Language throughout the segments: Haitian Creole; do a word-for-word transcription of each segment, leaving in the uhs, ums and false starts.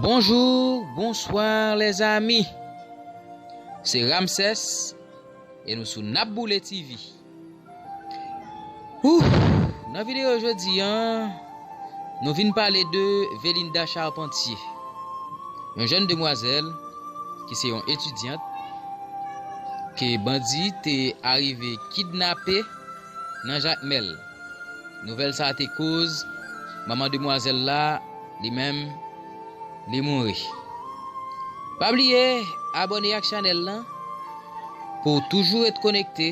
Bonjou, bonswa, lèzanmi. Se Ramsès e nou sou N ap Boule T V. Ouh, nan videyo jodi a, nou vin pale de Velinda Charpentier, yon jèn demwazèl ki se yon etidyant ke bandi te arive kidnape nan Jakmèl. Nouvèl sa a te koz manman demwazèl la, li menm, li mouri. Pa bliye abòne ak chanèl lan pou w toujou ret konekte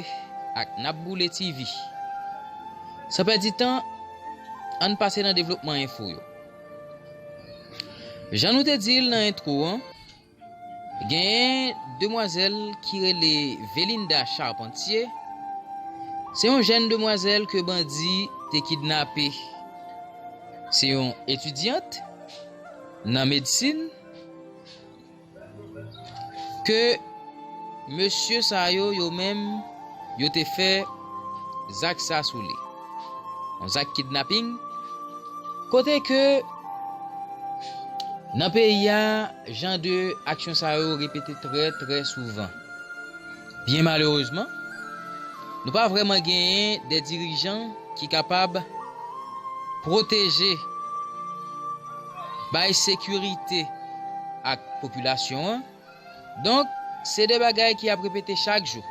ak N ap Boule T V. San pèdi tan, ann pase nan devlopman enfo yo. Jan nou te di l nan entwo an, genyen demwazèl ki rele Velinda Charpentier. Se yon jèn demwazèl ke bandi te kidnape. Se yon etidyant nan medsin ke mesye sa yo, yo menm, yo te fè zak sa sou li. Yon zak kidnaping, kote ke nan peyi a, jan de aksyon sa yo repete trè, trè souvan. Byen malerezman, nou pa vrèman genyen de dirijan ki kapab pwoteje, bay sekirite ak popilasyon an. Donk, se de bagay ki ap repete chak jou.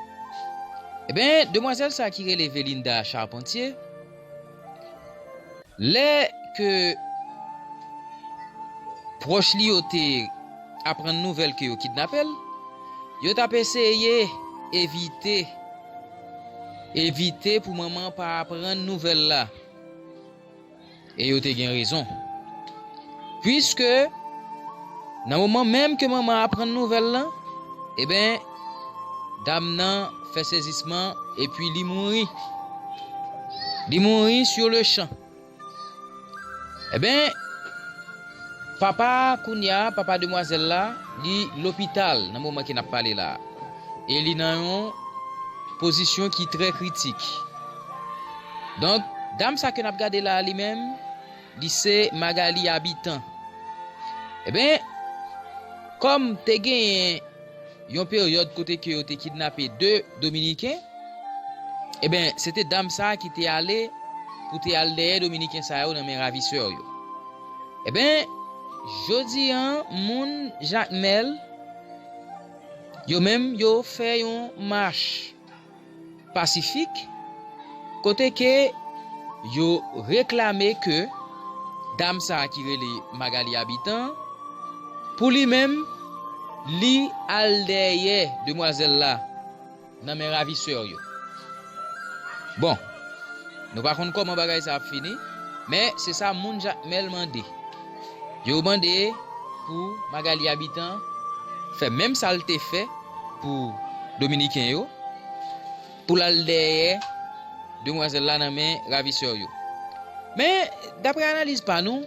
Eben, demwazèl sa ki rele Velinda Charpentier, lè ke pwòch li yo te aprann nouvèl ke yo kidnape l, yo t ap eseye evite, evite pou manman pa aprann nouvèl la. E yo te gen rezon. Piske nan moman menm ke manman aprann nouvèl lan, eben, dam nan fè sezisman epi li mouri. Li mouri sur le champ. Eben, papa kounye a, papa demwazèl la, li lopital nan moman ke n ap pale la a. E li nan yon pozisyon ki trè kritik. Donk, dam sa ke n ap gade la a, li menm, li se Magalie Habitant. Eben, kòm te genyen yon peryòd kote ke yo te kidnape de Dominiken, eben, se te dam sa a ki te ale pou te al dèyè Dominiken sa yo nan men ravisè yo. Eben, jodi a, moun Jakmèl, yo menm, yo fè yon mach pasifik, kote ke yo reklame ke dam sa a ki rele Magalie Habitant, pou li menm, li al dèyè demwazèl la nan men ravisè yo. Bon, nou pa konn kòman bagay sa ap fini, men se sa moun Jakmèl mande. Yo mande pou Magalie Habitant fè menm sa l te fè pou Dominiken yo, pou l al dèyè demwazèl la nan men ravisè yo. Men, daprè analiz pa nou,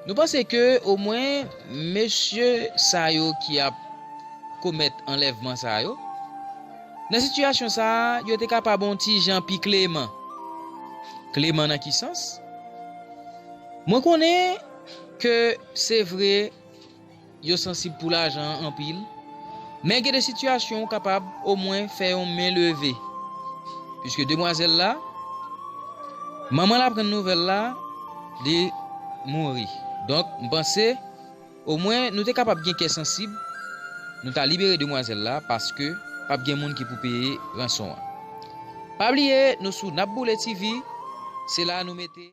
nou panse ke omwen mesye sa yo ki ap komèt anlèvman sa yo, nan sitiyasyon sa a, yo te kapab yon ti jan pi kleman. Kleman nan ki sans? Mwen konnen ke se vre, yo sansib pou lajan an anpil, men gen de sitiyasyon ou kapab omwen fè yon men leve. Piske demwazèl la, manman l aprann nouvèl la, li mouri. Donk, m panse, omwen nou te kapab gen kè sansib, nou ta libere demwazèl la, paske p ap gen moun ki pou peye ranson an. Pa bliye, nou sou N ap Boule T V, se la nou mete.